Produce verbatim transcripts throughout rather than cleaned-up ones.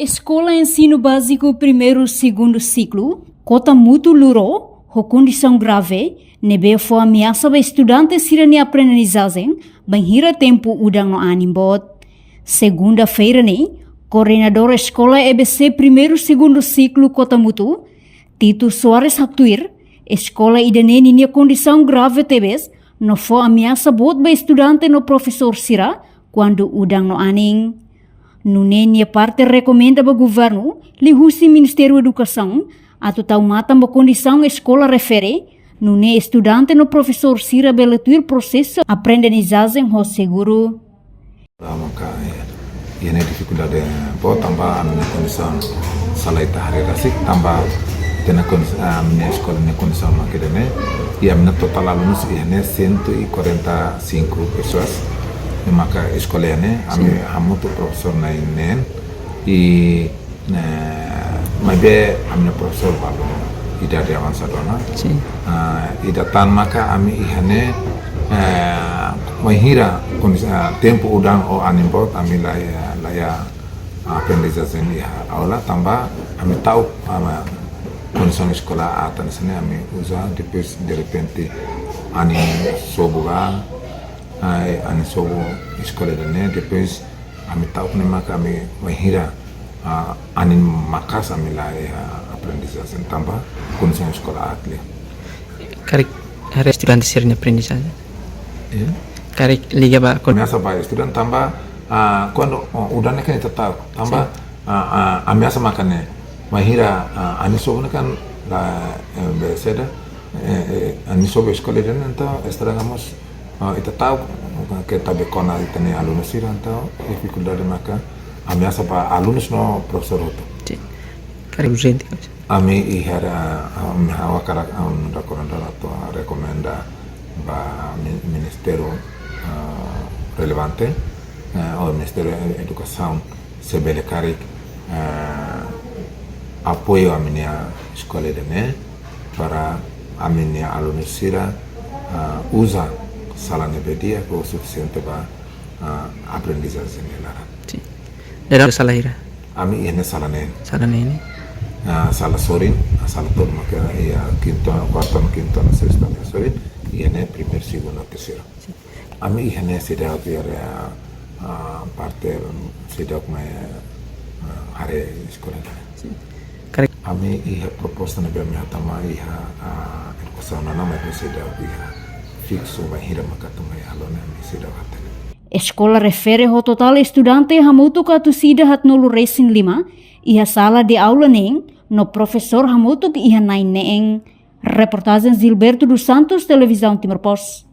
Eskola Ensinu Báziku Primeiru Segundu Siklu Kota Mutu Luro ho kondisaun grave, ne'ebé fó ameasa ba estudante sira-nia aprendizajen bainhira tempu udan no anin boot. Segunda-feira ne'e, koordenadór eskola E B C Primeiru Segundu Siklu Kota Mutu, Tito Soares haktuir, eskola ida-ne'e ninia kondisaun grave tebes, no fó ameasa boot ba estudante no profesór sira, kuandu udan no anin. Nune'e nia parte rekomenda ba governu, liuhusi Ministériu Edukasaun, atu tau matan ba kondisaun eskola refere, nune'e estudante no profesór sira bele tuir prosesu aprendizajen ho seguru. Maka, eh, iha ne'e difikuldade boot tanba ami-nia kondisaun sala ita haree rasik tanba ita-nia kondis-, ah, ami-nia eskola nia kondisaun mak ida-ne'e. I ami-nia totál alunus iha ne'e cento e quarenta e cinco pessoas. I maka eskola ne'e ami, sin, hamutuk profesór na'in neen. I ne'e, maibé ami-nia profesór balu idade avansadu ona. Sin. Ah, ida tan maka ami iha ne'e, eh, bainhira kondis-, ah, tempu udan ou anin boot ami laiha, laiha aprendizajen iha aula tanba ami ta'uk, ah, kondisaun eskola aat hanesan ne'e ami uza, depois derrepente anin sobu ba, ah, anin sobu eskola ida-ne'e, depois ami ta'uk ne'e maka ami bainhira, ah, anin maka'as ami laiha aprendizajen tanba kondisaun eskola aat liu. Karik haree estudante sira-nia aprendizajen. Iya. Karik liga ba kon- Ameasa ba estudante tanba, ah, kuandu, oh, udan ne'e kan ita ta'uk tanba, sin, ah, ah, ameasa maka ne'e bainhira, ah, anin sobu ne'e kan la, eh, be seda, eh, eh, anin sobu eskola ida-ne'e entaun estraga mós, ah, ita ta'uk, ke tabe kona ita-nia alunus sira entaun difikuldade maka ameasa ba alunus no profesór hotu. Sin. Karik urjente. Ami iha, ah, ami ha'u hakarak, ah, rekomenda atu rekomenda ba mi-, ministériu, ah, relevante, ah, ou Ministériu Edukasaun se bele karik, ah, apoiu ami-nia eskola ida-ne'e para ami-nia alunus sira, ah, uza sala ne'ebé di'ak ou sufisiente ba, ah, aprendizajen nia laran. Sin. Daudaun sala hira? Ami iha ne'e sala neen. Sala neen. Ah, sala sorin, ah, sala tolu maka iha kintu, kuartu, kintu, sesta, sorin, iha ne'e primeiru, segundu, terseiru. Sin. Ami iha ne'e seidauk iha, ah, parte seidauk mai, ah, haree eskola. Sin. Karik. Ami iha proposta ne'ebé ami hatama iha, ah, edukasaun ona maibé seidauk iha fiksu bainhira maka atu mai halo ne'e ami seidauk hatene. Eskola refere ho totál estudante hamutuk atus ida haatnulu resin lima, iha sala de aula neen, no profesór hamutuk iha na'in neen. Reportajen Gilberto dos Santos, Televizaun Timor Post.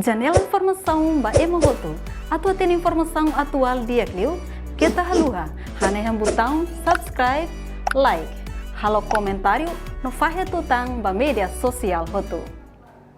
Janela informasaun ba ema hotu. Atu hatene informasaun atuál di'ak liu, keta haluha hanehan butaun subscribe, like, halo komentáriu no fahe tutan ba média sosiál hotu.